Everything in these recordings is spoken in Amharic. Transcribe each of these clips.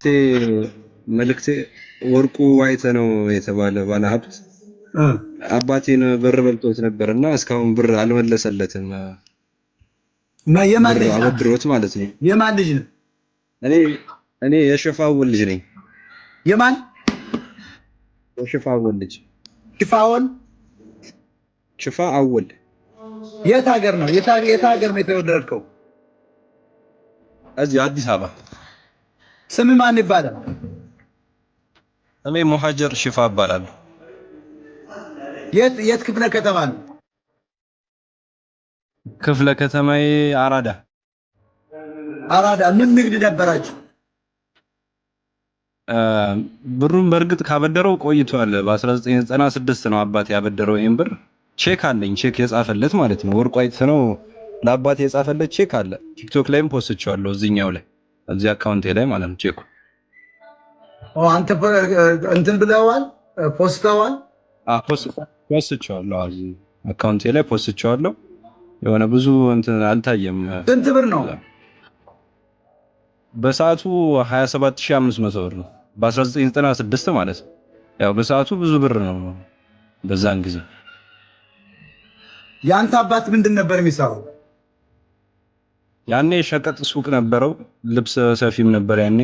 መልእክቴ ወርቁ አይተ ነው የተባለ ባለሀብት አባቴን ብር በልቶት ነበር እና እስካሁን ብር አልመለሰለትም። የማን ብር ልጅ ነህ? አበድሮት ማለት ነው። የማን ልጅ ነህ? እኔ እኔ የሽፋውን ልጅ ነኝ። የማን የሽፋ አወል ልጅ። ሽፋውን? ሽፋ አወል። የት ሀገር ነው? የት ሀገር ነው የተወለድከው? እዚህ አዲስ አበባ። ስም ማን ይባላል? እኔ ሙሀጀር ሽፋ እባላለሁ። የት ክፍለ ከተማ ነው? ክፍለ ከተማዬ አራዳ። አራዳ። ምን ንግድ ነበራችሁ? ብሩን በእርግጥ ካበደረው ቆይቷል። በ1996 ነው አባቴ ያበደረው። ይሄን ብር ቼክ አለኝ፣ ቼክ የጻፈለት ማለት ነው። ወርቁ አይተ ነው ለአባቴ የጻፈለት ቼክ አለ። ቲክቶክ ላይም post ቼዋለሁ፣ እዚህኛው ላይ እዚህ account ኤ ላይ ማለት ነው ቼኩ። አንተ እንትን ብለዋል፣ post ተዋል? Post ቼዋለሁ፣ account ኤ ላይ post ቼዋለሁ። የሆነ ብዙ እንትን አልታየም። ስንት ብር ነው? በሰዓቱ 27500 ብር ነው፣ በ1996 ማለት ነው። ያው በሰዓቱ ብዙ ብር ነው በዛን ጊዜ። የአንተ አባት ምንድን ነበር የሚሰራው? ያኔ ሸቀጥ ሱቅ ነበረው፣ ልብስ ሰፊም ነበር ያኔ፣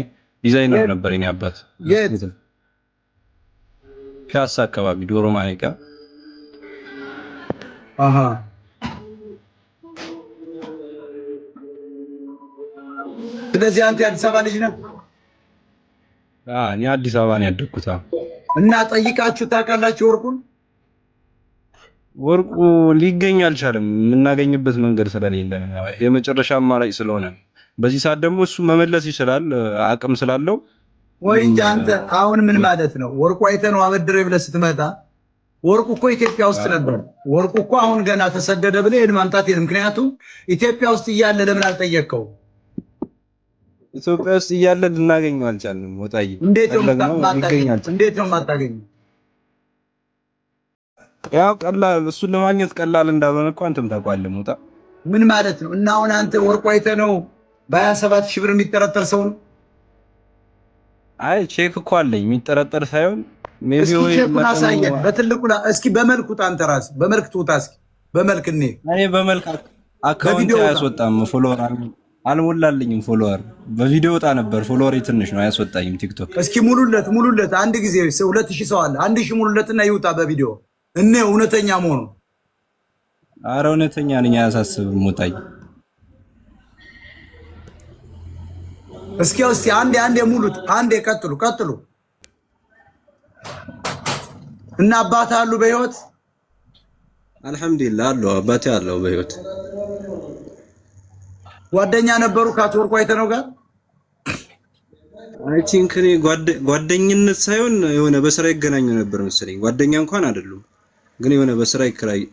ዲዛይነር ነበር የኔ አባት። የት? ፒያሳ አካባቢ ዶሮ ማነቂያ። አሃ። ስለዚህ አንተ የአዲስ አበባ ልጅ ነህ? እኔ አዲስ አበባ ነው ያደግኩት። እና ጠይቃችሁ ታውቃላችሁ ወርቁን? ወርቁ ሊገኝ አልቻለም፣ የምናገኝበት መንገድ ስለሌለ የመጨረሻ አማራጭ ስለሆነ። በዚህ ሰዓት ደግሞ እሱ መመለስ ይችላል አቅም ስላለው። ወይ እንጂ አንተ አሁን ምን ማለት ነው? ወርቁ አይተህ ነው አበድሬ ብለህ ስትመጣ ወርቁ እኮ ኢትዮጵያ ውስጥ ነበር። ወርቁ እኮ አሁን ገና ተሰደደ ብለህ ይሄን ማምጣት የለም። ምክንያቱም ኢትዮጵያ ውስጥ እያለ ለምን አልጠየቅከው? ኢትዮጵያ ውስጥ እያለ ልናገኘው አልቻልንም። ወጣዬ እንዴት ነው ሊገኝ አልቻለም። እንዴት ነው የማታገኘው? ያው ቀላል እሱን ለማግኘት ቀላል እንዳልሆነ እኮ አንተም ታውቃለህ ሞጣ። ምን ማለት ነው? እና አሁን አንተ ወርቁ አይተህ ነው በ27 ሺህ ብር የሚጠረጠር ሰው ነው? አይ ቼክ እኮ አለኝ፣ የሚጠረጠር ሳይሆን maybe እስኪ ወይ ቼኩን አሳየን በትልቁ። እስኪ በመልክ ውጣ፣ አንተ ራስህ በመልክ ትውጣ። እስኪ በመልክ እኔ እኔ በመልክ account አያስወጣም። Follower አልሞላልኝም። Follower በቪዲዮ ወጣ ነበር። Follower ትንሽ ነው፣ አያስወጣኝም ቲክቶክ። እስኪ ሙሉለት፣ ሙሉለት። አንድ ጊዜ 2000 ሰው አለ። 1000 ሙሉለትና ይውጣ በቪዲዮ እኔ እውነተኛ መሆኑ። አረ እውነተኛ ነኝ፣ አያሳስብም ሞጣዬ። እስኪ እስኪ አንዴ አንዴ ሙሉት፣ አንዴ ቀጥሉ፣ ቀጥሉ። እና አባት አሉ በህይወት? አልሐምዱሊላህ አሉ፣ አባቴ አለው በህይወት። ጓደኛ ነበሩ ከአቶ ወርቁ አይተነው ጋር? I think እኔ ጓደኝነት ሳይሆን የሆነ በስራ ይገናኙ ነበር መሰለኝ። ጓደኛ እንኳን አይደሉም፣ ግን የሆነ በስራ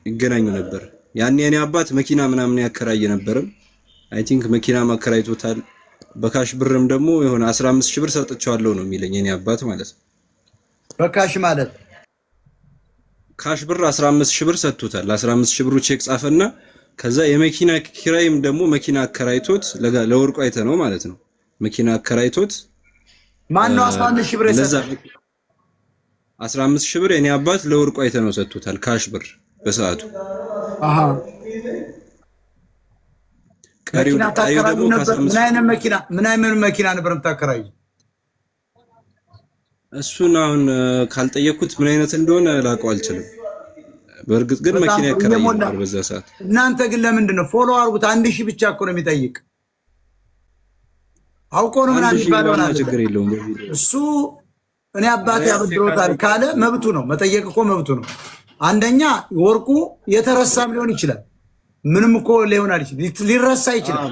ይገናኙ ነበር። ያኔ የኔ አባት መኪና ምናምን ያከራይ ነበርም። I think መኪና ማከራይቶታል። በ cash ብርም ደግሞ የሆነ 15 ሺህ ብር ሰጥቼዋለሁ ነው የሚለኝ የኔ አባት ማለት ነው። በ cash ማለት? Cash ብር 15 ሺህ ብር ሰጥቶታል። 15 ሺህ ብሩ ቼክ ጻፈና ከዛ የመኪና ኪራይም ደግሞ መኪና አከራይቶት ለወርቁ አይተ ነው ማለት ነው። መኪና አከራይቶት። ማን ነው 15 ሺህ ብር የሰጠው? 15 ሺህ ብር የኔ አባት ለወርቁ አይተ ነው ሰጥቶታል። Cash ብር በሰዓቱ። አሃ። ቀሪው ደግሞ ነበር። ምን አይነት መኪና ምን አይነት መኪና ነበር የምታከራዩ? እሱን አሁን ካልጠየኩት ምን አይነት እንደሆነ ላውቀው አልችልም። በእርግጥ ግን መኪና ያከራይ ነበር በዛ ሰዓት። እናንተ ግን ለምንድን ነው follow አድርጉት? 1000 ብቻ እኮ ነው የሚጠይቅ። አውቆ ነው ምናምን የሚባለው ችግር የለውም። እሱ እኔ አባቴ አበድሮታል ካለ መብቱ ነው፣ መጠየቅ እኮ መብቱ ነው። አንደኛ ወርቁ የተረሳም ሊሆን ይችላል። ምንም እኮ ሊሆን አይችልም፣ ሊረሳ ይችላል።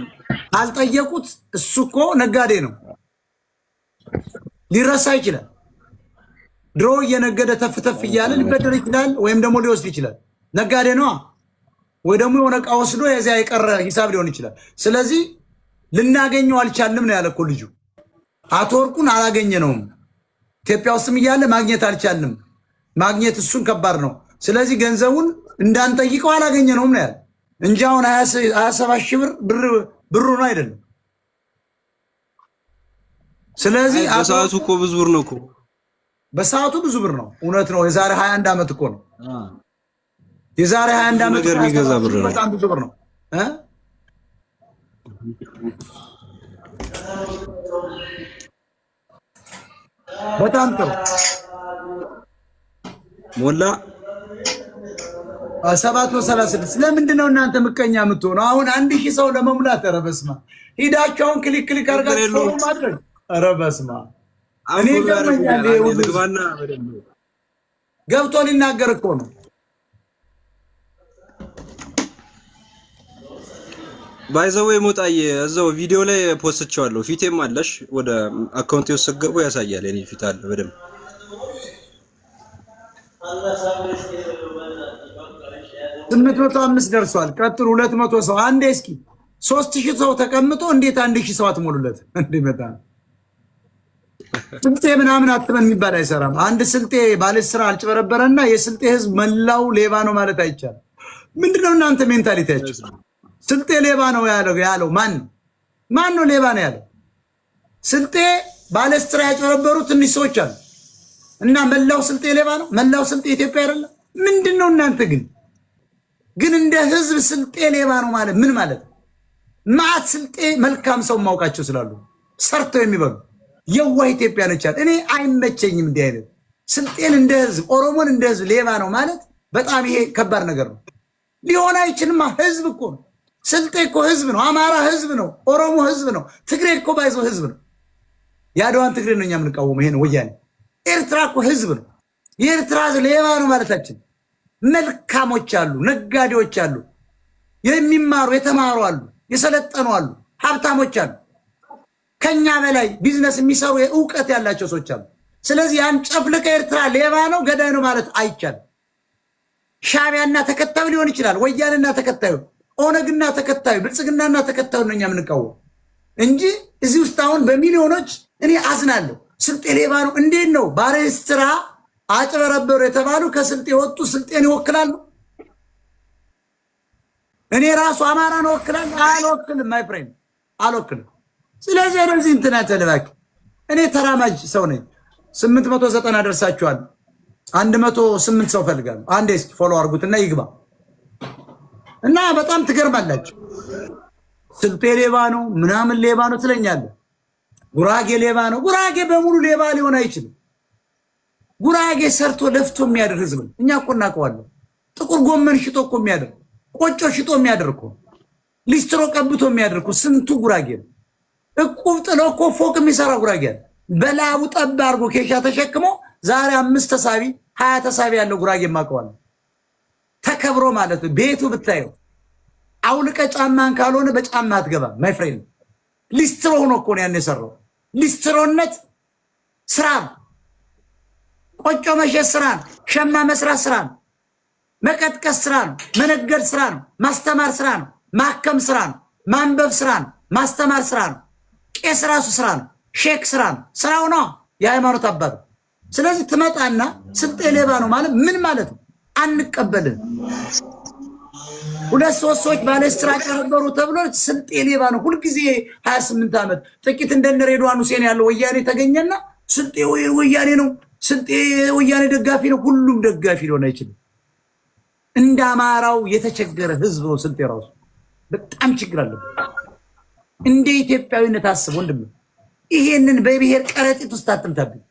ካልጠየቁት እሱ እኮ ነጋዴ ነው፣ ሊረሳ ይችላል። ድሮ እየነገደ ተፍ ተፍ እያለ ሊበደር ይችላል፣ ወይም ደግሞ ሊወስድ ይችላል። ነጋዴ ነዋ። ወይ ደግሞ የሆነ ዕቃ ወስዶ የዚያ የቀረ ሂሳብ ሊሆን ይችላል። ስለዚህ ልናገኘው አልቻልንም ነው ያለ እኮ ልጁ። አቶ ወርቁን አላገኘነውም። ኢትዮጵያ ውስጥም እያለ ማግኘት አልቻልንም። ማግኘት እሱን ከባድ ነው። ስለዚህ ገንዘቡን እንዳንጠይቀው አላገኘነውም ነው ያለ እንጂ አሁን 27 ሺህ ብር ብሩ ነው አይደለም። ስለዚህ በሰዓቱ እኮ ብዙ ብር ነው እኮ። በሰዓቱ ብዙ ብር ነው። እውነት ነው። የዛሬ 21 ዓመት እኮ ነው። የዛሬ 21 ዓመት ነገር የሚገዛ ብር ነው። በጣም ብዙ ብር ነው። በጣም ጥሩ ሞላ 736። ለምንድን ነው እናንተ ምቀኛ የምትሆነው? አሁን 1000 ሰው ለመሙላት ኧረ በስመ አብ ሂዳችሁ አሁን click click አድርጋችሁ follow ማድረግ ኧረ በስመ አብ። እኔ ይገርመኛል። ገብቶ ሊናገር እኮ ነው። By the way ሞጣዬ እዛው ቪዲዮ ላይ post ቼዋለሁ። ፊቴም አለሽ ወደ account ኤ ውስጥ ስትገቡ ያሳያል። የኔ ፊት አለ በደንብ። 805 ደርሷል። ቀጥሉ 200 ሰው አንዴ እስኪ 3000 ሰው ተቀምጦ እንዴት 1000 ሰው አትሞሉለት? እንዲመጣ ስልጤ ምናምን አትመን የሚባል አይሰራም። አንድ ስልጤ ባለስራ አልጭበረበረና የስልጤ ህዝብ መላው ሌባ ነው ማለት አይቻልም። ምንድነው እናንተ mentality ያችሁ? ስልጤ ሌባ ነው ያለው ማን ነው? ማን ነው ሌባ ነው ያለው? ስልጤ ባለስራ ያጭበረበሩ ትንሽ ሰዎች አሉ እና መላው ስልጤ ሌባ ነው? መላው ስልጤ ኢትዮጵያ አይደለም? ምንድነው እናንተ ግን እንደ ህዝብ ስልጤ ሌባ ነው ማለት ምን ማለት ነው? ማዕት ስልጤ መልካም ሰው ማውቃቸው ስላሉ ሰርተው የሚበሉ የዋህ ኢትዮጵያ ነች። እኔ አይመቸኝም እንዲህ አይነት ስልጤን እንደ ህዝብ ኦሮሞን እንደ ህዝብ ሌባ ነው ማለት በጣም ይሄ ከባድ ነገር ነው። ሊሆን አይችልማ። ህዝብ እኮ ነው። ስልጤ እኮ ህዝብ ነው። አማራ ህዝብ ነው። ኦሮሞ ህዝብ ነው። ትግሬ እኮ ባይዞ ህዝብ ነው። የአድዋን ትግሬ ነው እኛ የምንቃወመው። ይሄን ወያኔ። ኤርትራ እኮ ህዝብ ነው። የኤርትራ ህዝብ ሌባ ነው ማለታችን። መልካሞች አሉ፣ ነጋዴዎች አሉ፣ የሚማሩ የተማሩ አሉ፣ የሰለጠኑ አሉ፣ ሀብታሞች አሉ፣ ከኛ በላይ ቢዝነስ የሚሰሩ እውቀት ያላቸው ሰዎች አሉ። ስለዚህ ያን ጨፍልቀ ኤርትራ ሌባ ነው ገዳይ ነው ማለት አይቻልም። ሻዕቢያና ተከታዩ ሊሆን ይችላል፣ ወያኔና ተከታዩ፣ ኦነግና ተከታዩ፣ ብልጽግናና ተከታዩ ነው እኛ የምንቃወመው እንጂ እዚህ ውስጥ አሁን በሚሊዮኖች እኔ አዝናለሁ። ስልጤ ሌባ ነው እንዴት ነው? ባለስራ አጭበረበሩ የተባሉ ከስልጤ ወጡ ስልጤን ይወክላሉ? እኔ ራሱ አማራን እወክላለሁ? አልወክልም። My friend አልወክልም። ስለዚህ ወደዚህ እንትና ተለባክ እኔ ተራማጅ ሰው ነኝ። 890 ደርሳችኋል። 108 ሰው ፈልጋለሁ። አንዴ እስኪ follow አድርጉትና ይግባ እና በጣም ትገርማላችሁ። ስልጤ ሌባ ነው ምናምን ሌባ ነው ትለኛለህ። ጉራጌ ሌባ ነው። ጉራጌ በሙሉ ሌባ ሊሆን አይችልም። ጉራጌ ሰርቶ ለፍቶ የሚያድር ህዝብ ነው። እኛ እኮ እናውቀዋለን። ጥቁር ጎመን ሽጦ እኮ የሚያድር፣ ቆጮ ሽጦ የሚያድር እኮ፣ ሊስትሮ ቀብቶ የሚያድር እኮ ስንቱ ጉራጌ ነው። እቁብ ጥሎ እኮ ፎቅ የሚሰራ ጉራጌ አለ። በላቡ ጠብ አድርጎ ኬሻ ተሸክሞ ዛሬ 5 ተሳቢ 20 ተሳቢ ያለው ጉራጌ ማቀዋለሁ። ተከብሮ ማለት ነው። ቤቱ ብታየው አውልቀ ጫማን ካልሆነ በጫማ አትገባም። My friend ሊስትሮ ሆኖ እኮ ነው ያን የሰራው። ሊስትሮነት ስራ ነው። ቆጮ መሸጥ ስራ ነው። ሸማ መስራት ስራ ነው። መቀጥቀስ ስራ ነው። መነገድ ስራ ነው። ማስተማር ስራ ነው። ማከም ስራ ነው። ማንበብ ስራ ነው። ማስተማር ስራ ነው። ቄስ ራሱ ስራ ነው። ሼክ ስራ ነው። ስራው ነው። የሃይማኖት አባት። ስለዚህ ትመጣና ስልጤ ሌባ ነው ማለት ምን ማለት ነው? አንቀበልም። 2 3 ሰዎች ባለስራ ጨረበሩ ተብሎ ስልጤ ሌባ ነው። ሁልጊዜ 28 ዓመት ጥቂት እንደነ ሬድዋን ሁሴን ያለው ወያኔ ተገኘና ስልጤ ወያኔ ነው፣ ስልጤ ወያኔ ደጋፊ ነው። ሁሉም ደጋፊ ሊሆን አይችልም። እንደ አማራው የተቸገረ ህዝብ ነው ስልጤ ራሱ በጣም ችግር አለበት። እንደ ኢትዮጵያዊነት አስብ ወንድም። ይሄንን በብሔር ቀረጢት ውስጥ አትምታብኝ።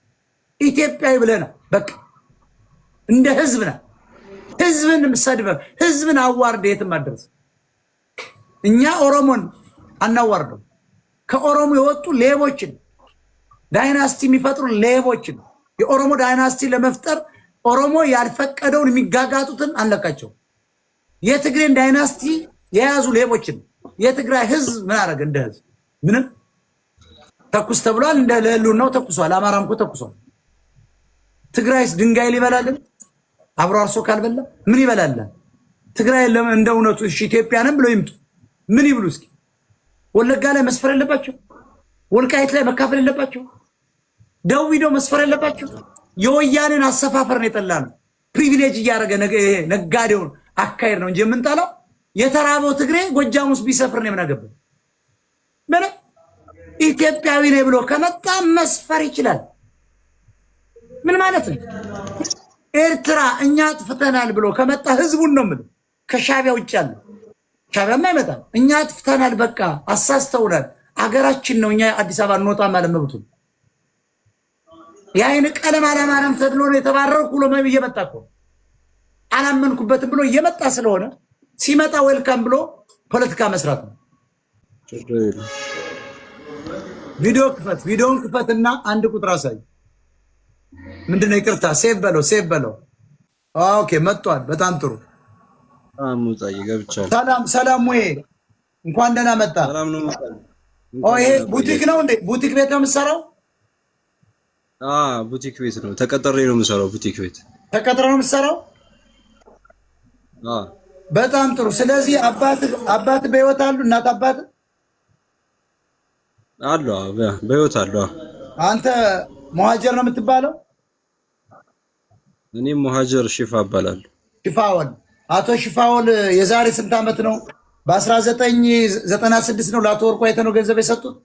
ኢትዮጵያዊ ብለና በቃ እንደ ህዝብ ና። ህዝብን ሰድበህ ህዝብን አዋርደ የትም አትደርስም። እኛ ኦሮሞን አናዋርደው። ከኦሮሞ የወጡ ሌቦችን dynasty የሚፈጥሩ ሌቦችን የኦሮሞ dynasty ለመፍጠር ኦሮሞ ያልፈቀደውን የሚጋጋጡትን አንለቃቸው። የትግሬን dynasty የያዙ ሌቦችን የትግራይ ህዝብ ምን አደረገ? እንደ ህዝብ ምንም ተኩስ ተብሏል። እንደ ለህልውናው ተኩሷል። አማራም እኮ ተኩሷል። ትግራይስ ድንጋይ ሊበላልን አብሮ አርሶ ካልበላ ምን ይበላል? ትግራይ እንደ እውነቱ እሺ ኢትዮጵያንም ብለው ይምጡ ምን ይብሉ እስኪ? ወለጋ ላይ መስፈር የለባቸው? ወልቃይት ላይ መካፈል የለባቸው? ደቡብ ሂደው መስፈር የለባቸው? የወያኔን አሰፋፈር ነው የጠላነው። Privilege እያደረገ ነጋዴውን አካሄድ ነው እንጂ የምንጠላው። የተራበው ትግሬ ጎጃም ውስጥ ቢሰፍር ነው የምናገባው። ምንም ኢትዮጵያዊ ነኝ ብሎ ከመጣ መስፈር ይችላል። ምን ማለት ነው? ኤርትራ እኛ አጥፍተናል ብሎ ከመጣ ህዝቡን ነው የምልህ፣ ከሻቢያ ውጭ ያለ ሻቢያም አይመጣም። እኛ አጥፍተናል፣ በቃ አሳስተውናል፣ አገራችን ነው፣ እኛ አዲስ አበባ እንወጣ ማለት መብቱ። የአይን ቀለም አላማረም ተብሎ ነው የተባረርኩ ብሎ እየመጣ እኮ አላመንኩበትም ብሎ እየመጣ ስለሆነ ሲመጣ welcome ብሎ ፖለቲካ መስራት ነው። ቪዲዮ ክፈት፣ ቪዲዮን ክፈትና አንድ ቁጥር አሳይ። ምንድነው? ይቅርታ save በለው፣ save በለው። Okay መጥቷል። በጣም ጥሩ። ሰላም ሰላም፣ ሙሄ እንኳን ደህና መጣ። ይሄ ቡቲክ ነው እንዴ? ቡቲክ ቤት ነው የምትሰራው? ቡቲክ ቤት ነው ተቀጥሬ ነው የምሰራው። ቡቲክ ቤት ተቀጥሬ ነው የምትሰራው? በጣም ጥሩ። ስለዚህ አባት በህይወት አሉ? እናት አባት አሉ? በህይወት አሉ። አንተ መሀጀር ነው የምትባለው? እኔም መሀጀር ሽፋ እባላለሁ። ሽፋወል፣ አቶ ሽፋወል የዛሬ ስንት ዓመት ነው? በ1996 ነው ለአቶ ወርቁ አይተህ ነው ገንዘብ የሰጡት?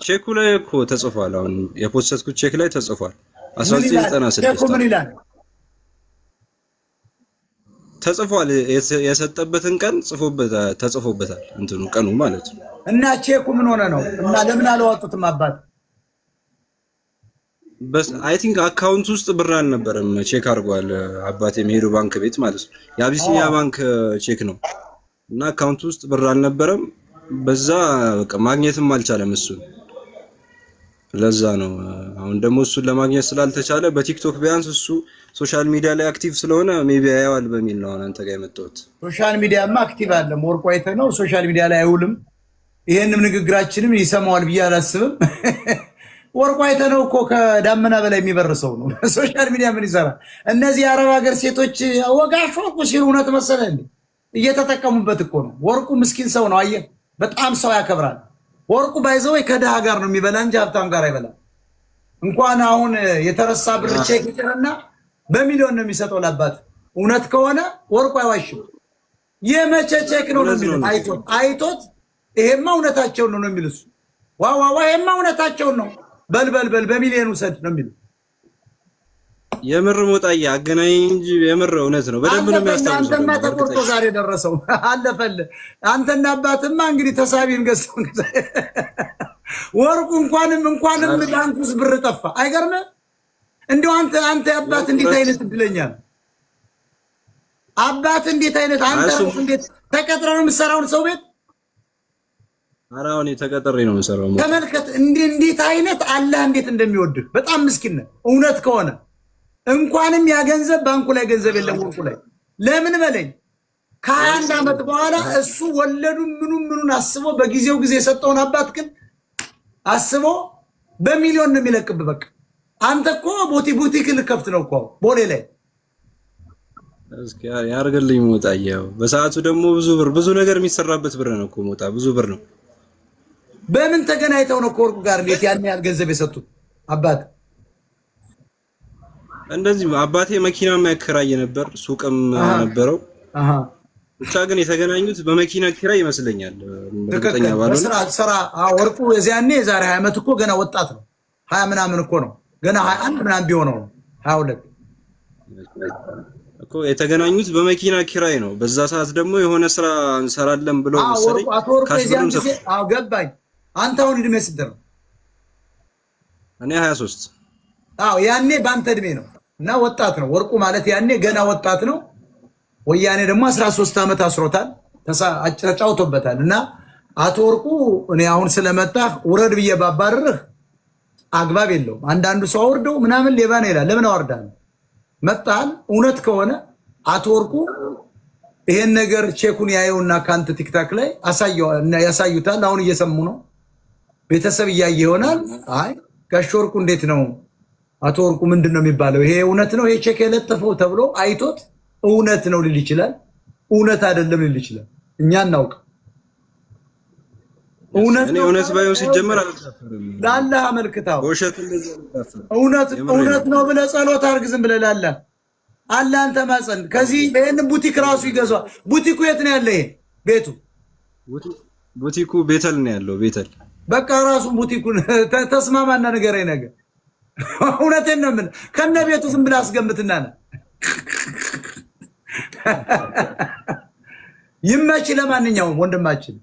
ቼኩ ላይ እኮ ተጽፏል። አሁን የ post ኩት ቼክ ላይ ተጽፏል። 1996 ቼኩ ምን ይላል? ተጽፏል። የሰጠበትን ቀን ተጽፎበታል። እንትኑ ቀኑ ማለት ነው። እና ቼኩ ምን ሆነ ነው? እና ለምን አላወጡትም አባት? I think account ውስጥ ብር አልነበረም። Check አድርጓል አባቴ የሚሄዱ ባንክ ቤት ማለት ነው። የአቢሲኒያ ባንክ ቼክ ነው እና account ውስጥ ብር አልነበረም። በዛ በቃ ማግኘትም አልቻለም እሱን። ለዛ ነው አሁን ደግሞ እሱን ለማግኘት ስላልተቻለ በቲክቶክ ቢያንስ እሱ social media ላይ active ስለሆነ maybe ያየዋል በሚል ነው አሁን አንተ ጋር የመጣሁት። Social media ማ active አለ። ወርቁ አይተህ ነው social media ላይ አይውልም። ይሄንም ንግግራችንም ይሰማዋል ብዬ አላስብም። ወርቁ አይተህ ነው እኮ ከዳመና በላይ የሚበርሰው ነው። Social media ምን ይሰራል? እነዚህ የአረብ ሀገር ሴቶች ወጋሽ ወርቁ ሲሉ እውነት መሰለህ እንዴ? እየተጠቀሙበት እኮ ነው። ወርቁ ምስኪን ሰው ነው። አየህ፣ በጣም ሰው ያከብራል። ወርቁ by the way ከድሃ ጋር ነው የሚበላ እንጂ ሀብታም ጋር አይበላም። እንኳን አሁን የተረሳ ብር ቼክ ይጭርና በሚሊዮን ነው የሚሰጠው ለአባት። እውነት ከሆነ ወርቁ አይዋሽም። የመቼ ቼክ ነው ነው የሚሉት። አይቶት አይቶት ይሄማ እውነታቸውን ነው ነው የሚል እሱ። ዋ ዋ ዋ ይሄማ እውነታቸውን ነው፣ በል በል በል በሚሊዮን ውሰድ ነው የሚሉ። የምር ሞጣዬ አገናኝ እንጂ የምር እውነት ነው። በደንብ ነው የሚያስታውሰው። አንተማ ተቆርጦ ዛሬ ደረሰው አለፈልህ። አንተና አባትማ እንግዲህ ተሳቢን ገዝተው ወርቁ እንኳንም እንኳንም ባንክ ውስጥ ብር ጠፋ። አይገርምህ? እንደው አንተ አንተ አባት እንዴት አይነት እድለኛ ነው። አባት እንዴት አይነት አንተ እንዴት ተቀጥረህ ነው የምትሰራውን ሰው ቤት? ኧረ አሁን ተቀጥሬ ነው የምሰራው። ተመልከት እንዴት አይነት አላህ እንዴት እንደሚወድህ። በጣም ምስኪን ነህ። እውነት ከሆነ እንኳንም ያ ገንዘብ ባንኩ ላይ ገንዘብ የለም ወርቁ ላይ ለምን በለኝ። ከ21 ዓመት በኋላ እሱ ወለዱን ምኑን ምኑን አስቦ በጊዜው ጊዜ የሰጠውን አባት ግን አስቦ በሚሊዮን ነው የሚለቅብህ። በቃ አንተ እኮ ቡቲክ ልከፍት ነው እኮ ቦሌ ላይ። እስኪ ያርግልኝ ሞጣ። ያው በሰዓቱ ደግሞ ብዙ ብር ብዙ ነገር የሚሰራበት ብር ነው እኮ ሞጣ፣ ብዙ ብር ነው። በምን ተገናኝተው ነው ከወርቁ ጋር እንዴት ያን ያህል ገንዘብ የሰጡት አባት? እንደዚህ አባቴ መኪና የሚያከራይ ነበር፣ ሱቅም ነበረው። ብቻ ግን የተገናኙት በመኪና ኪራይ ይመስለኛል። እርግጠኛ ባልሆነ ስራ ወርቁ የዚያኔ የዛሬ 20 ዓመት እኮ ገና ወጣት ነው። 20 ምናምን እኮ ነው ገና 21 ምናምን ቢሆነው ነው 22 እኮ የተገናኙት በመኪና ኪራይ ነው። በዛ ሰዓት ደግሞ የሆነ ስራ እንሰራለን ብለው መሰለኝ። አቶ ወርቁ የዚያን ጊዜ አዎ ገባኝ። አንተ አሁን እድሜ ስንት ነው? እኔ 23። አዎ ያኔ በአንተ እድሜ ነው እና ወጣት ነው ወርቁ ማለት ያኔ ገና ወጣት ነው። ወያኔ ደግሞ 13 ዓመት አስሮታል፣ ተጫውቶበታል። እና አቶ ወርቁ እኔ አሁን ስለመጣህ ውረድ ብዬ ባባርርህ አግባብ የለውም። አንዳንዱ ሰው አውርደው ምናምን ሌባ ነው ይላል። ለምን አወርዳለሁ? መጣል እውነት ከሆነ አቶ ወርቁ ይሄን ነገር ቼኩን ያየውና ከአንተ ቲክታክ ላይ ያሳዩታል። አሁን እየሰሙ ነው፣ ቤተሰብ እያየ ይሆናል። አይ ጋሽ ወርቁ እንዴት ነው አቶ ወርቁ ምንድን ነው የሚባለው? ይሄ እውነት ነው ይሄ ቼክ የለጠፈው ተብሎ አይቶት እውነት ነው ሊል ይችላል፣ እውነት አይደለም ሊል ይችላል። እኛ እናውቅ። እውነት ነው እውነት ባይሆን ሲጀመር አልዳፈርም። ላላህ አመልክታው በውሸት እንደዚህ አልዳፈርም። እውነት እውነት ነው ብለህ ጸሎት አድርግ። ዝም ብለህ ላላህ አላህን ተማጸን። ከዚህ ይሄን ቡቲክ ራሱ ይገዛዋል። ቡቲኩ የት ነው ያለ? ይሄ ቤቱ ቡቲኩ ቤተል ነው ያለው። ቤተል በቃ ራሱን ቡቲኩን ተስማማና ንገረኝ ነገር። እውነቴን ነው የምልህ። ከነ ቤቱ ዝም ብለህ አስገምትና ነህ። ይመች። ለማንኛውም ወንድማችን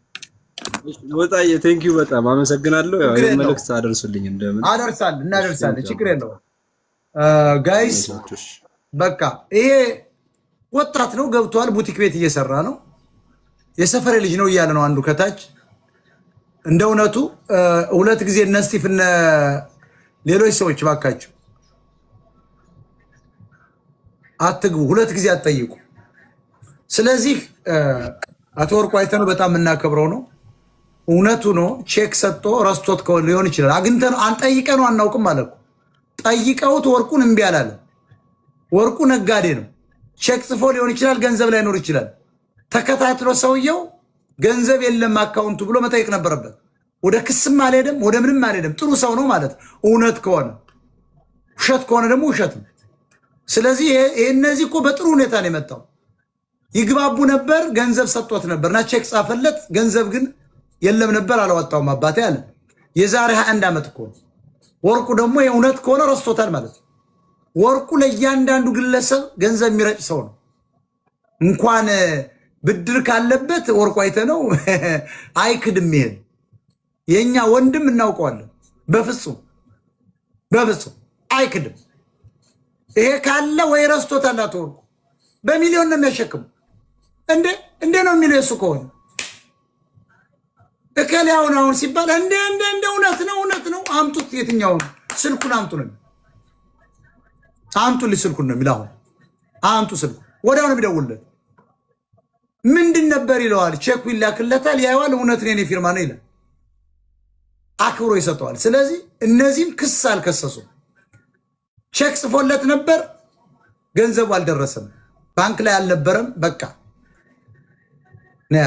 ወጣዬ thank you በጣም አመሰግናለሁ። ያው ይሄን መልእክት አደርሱልኝ እንደምን አደርሳለን፣ እናደርሳለን። ችግር የለውም guys። በቃ ይሄ ወጣት ነው ገብቷል። ቡቲክ ቤት እየሰራ ነው። የሰፈሬ ልጅ ነው እያለ ነው አንዱ ከታች። እንደ እውነቱ ሁለት ጊዜ እነ ስቲፍ እነ ሌሎች ሰዎች ባካቸው አትግቡ፣ ሁለት ጊዜ አትጠይቁ። ስለዚህ አቶ ወርቁ አይተነው በጣም የምናከብረው ነው። እውነቱ ነው። ቼክ ሰጥቶ ረስቶት ሊሆን ይችላል። አግኝተነው አንጠይቀነው አናውቅም አለ እኮ። ጠይቀውት ወርቁን እምቢ አላለ። ወርቁ ነጋዴ ነው። ቼክ ጽፎ ሊሆን ይችላል፣ ገንዘብ ላይኖር ይችላል። ተከታትሎ ሰውየው ገንዘብ የለም አካውንቱ ብሎ መጠየቅ ነበረበት። ወደ ክስም አልሄደም፣ ወደ ምንም አልሄደም። ጥሩ ሰው ነው ማለት ነው፣ እውነት ከሆነ። ውሸት ከሆነ ደግሞ ውሸት ነው። ስለዚህ እነዚህ እኮ በጥሩ ሁኔታ ነው የመጣው። ይግባቡ ነበር፣ ገንዘብ ሰጥቶት ነበር እና ቼክ ጻፈለት። ገንዘብ ግን የለም ነበር፣ አላወጣውም አባቴ አለ። የዛሬ 21 ዓመት እኮ ነው። ወርቁ ደግሞ የእውነት ከሆነ ረስቶታል ማለት ነው። ወርቁ ለእያንዳንዱ ግለሰብ ገንዘብ የሚረጭ ሰው ነው። እንኳን ብድር ካለበት ወርቁ አይተነው አይክድም። ይሄን የእኛ ወንድም እናውቀዋለን። በፍጹም በፍጹም አይክድም። ይሄ ካለ ወይ ረስቶታል። አቶ ወርቁ በሚሊዮን ነው የሚያሸክሙ። እንዴ እንዴ ነው የሚለው የሱ ከሆነ እከሌ አሁን አሁን ሲባል እንዴ እንዴ እንዴ እውነት ነው እውነት ነው አምጡት፣ የትኛውን ስልኩን አምጡ ነው አምጡልኝ ስልኩን ነው የሚለው። አሁን አምጡ ስልኩን ወዲያው ነው የሚደውልለት። ምንድን ነበር ይለዋል። ቼኩ ይላክለታል፣ ያየዋል። እውነት ነው የኔ ፊርማ ነው ይላል። አክብሮ ይሰጠዋል። ስለዚህ እነዚህም ክስ አልከሰሱም። ቼክ ጽፎለት ነበር፣ ገንዘቡ አልደረሰም፣ ባንክ ላይ አልነበረም። በቃ